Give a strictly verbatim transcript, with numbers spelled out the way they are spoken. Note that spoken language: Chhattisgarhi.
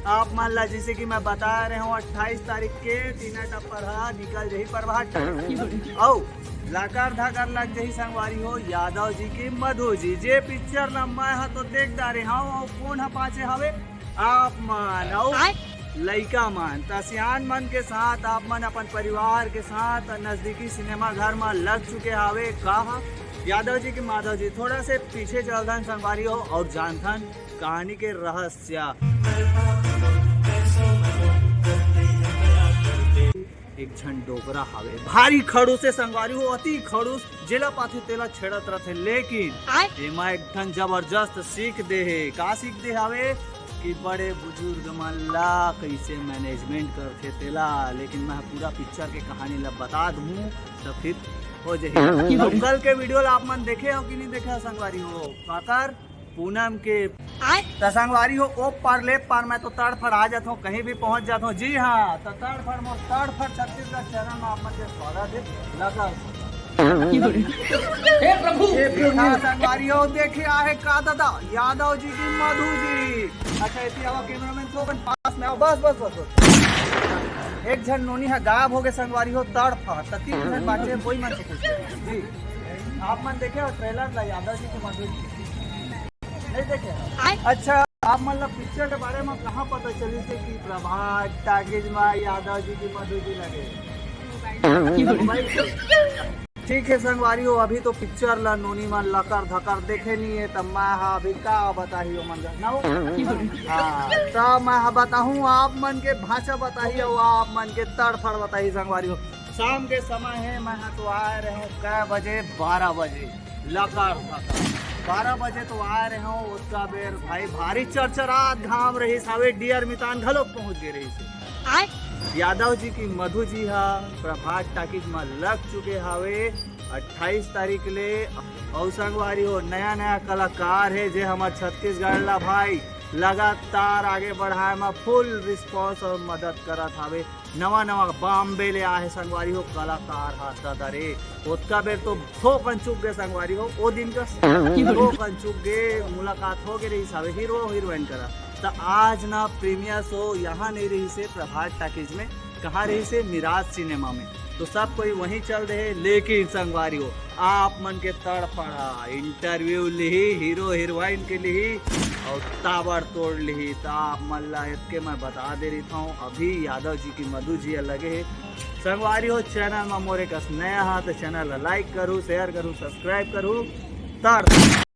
आप मन ला जैसे कि मैं बता रहे हूँ, अट्ठाईस तारीख के तीना टप्पर हा निकल जही प्रभात टाकिज। अउ लकर धकर लग जही संगवारी हो यादव जी की मधु जी। जे पिक्चर ला मैं हा तो देख डारे हूँ, अउ कोन हा पाछे हवे? आप मन अउ लइका मन, त सियान मन के साथ आप मन अपन परिवार के साथ नजदीकी सिनेमा घर म लग चुके हावे। का हा? यादव जी की माधव जी। थोड़ा से पीछे चलथन संगवारी हो अउ जानथन कहानी के रहस्य। एक झन डोकरा हावे, भारी खड़ूस हे संगवारी हो, अति खड़ूस, जेला पाथे तेला छेड़त रथे, लेकिन एमा एक ठन जबरदस्त सीख दे हे। का सीख दे हावे कि बड़े बुजुर्ग मन ला कइसे मैनेजमेंट करथे तेला। लेकिन मैं पूरा पिक्चर के कहानी ला बता दूँ त फिर हो जाही। अउ कल के वीडियो ला आप मन देखे हो कि नहीं देखे हो संगवारी हो? काकर पूनम के। त संगवारी हो, ओ पार ले पार मैं तो तड़फड़ आ जात हूँ, कहीं भी पहुँच जात हूँ। जी हाँ, त तड़फड़ मोर तड़फड़ छत्तीसगढ़ चैनल में आप मन के स्वागत है। लगा हे प्रभु। हाँ, संगवारी हो, देखे आहे का दादा यादव जी की मधु जी। अच्छा, इसी आवा कैमरामैन तो अपन पास में आओ, बस बस बस बस। एक झन नोनी हा गायब हो गए संगवारी हो, तड़फड़, त तीन झन बाचे, कोई मन से कुछ जी। आप मन देखे हो ट्रेलर ला यादव जी की मधु जी? नहीं देखे? अच्छा, आप मन ला पिक्चर के बारे में कहाँ पता चली थे कि प्रभात टाकिज में यादव जी की मधु जी लगे? मोबाइल पे। ठीक है संगवारी हो, अभी तो पिक्चर ला नोनी मन लकर धकर देखे नहीं है, त मैं हा अभी का बताही ओ मन ला, ना हो? हाँ, त मैं हा बताहूँ आप मन के भाषा बताही अउ आप मन के तड़फड़ बताही संगवारी हो। शाम के समय है, मैं हा तो आए रहे हूँ कै बजे? बारह बजे। लकर धकर बारह बजे तो आए रहे हूँ, ओतका बेर भाई भारी चरचरात घाम रहिस हावे, डियर मितान घलो पहुँच गए रहिस हे। यादव जी की मधु जी हा प्रभात टाकिज में लग चुके हावे अट्ठाईस तारीख ले। अउ संगवारी हो, नया नया कलाकार हे जे हमर छत्तीसगढ़ ला भाई लगातार आगे बढ़ाए में फुल रिस्पॉन्स अउ मदद करत हावे। नवा नवा बॉम्बे ले आए हे संगवारी हो कलाकार हा, दादा रे। ओतका बेर तो थोकन चुक गए संगवारी हो, ओ दिन का थोकन चुक गए, मुलाकात हो गए रहिस हावे हीरो हीरोइन करा। त आज ना प्रीमियर शो यहाँ नहीं रहिस हे प्रभात टाकिज में, कहाँ रहिस हे? मिराज सिनेमा में। तो सब कोई वहीं चल दे हे, लेकिन संगवारी हो, आप मन के तड़फड़ हा इंटरव्यू लिही, हीरो हीरोइन के लिही अउ ताबड़तोड़ लिही। त आप मन ला एतके मैं बता दे रहिथौं, अभी यादव जी की मधु जी लगे हे। संगवारी हो, चैनल में मोरे कस नया हा त चैनल ला लाइक करू, शेयर करू, सब्सक्राइब करू। तड़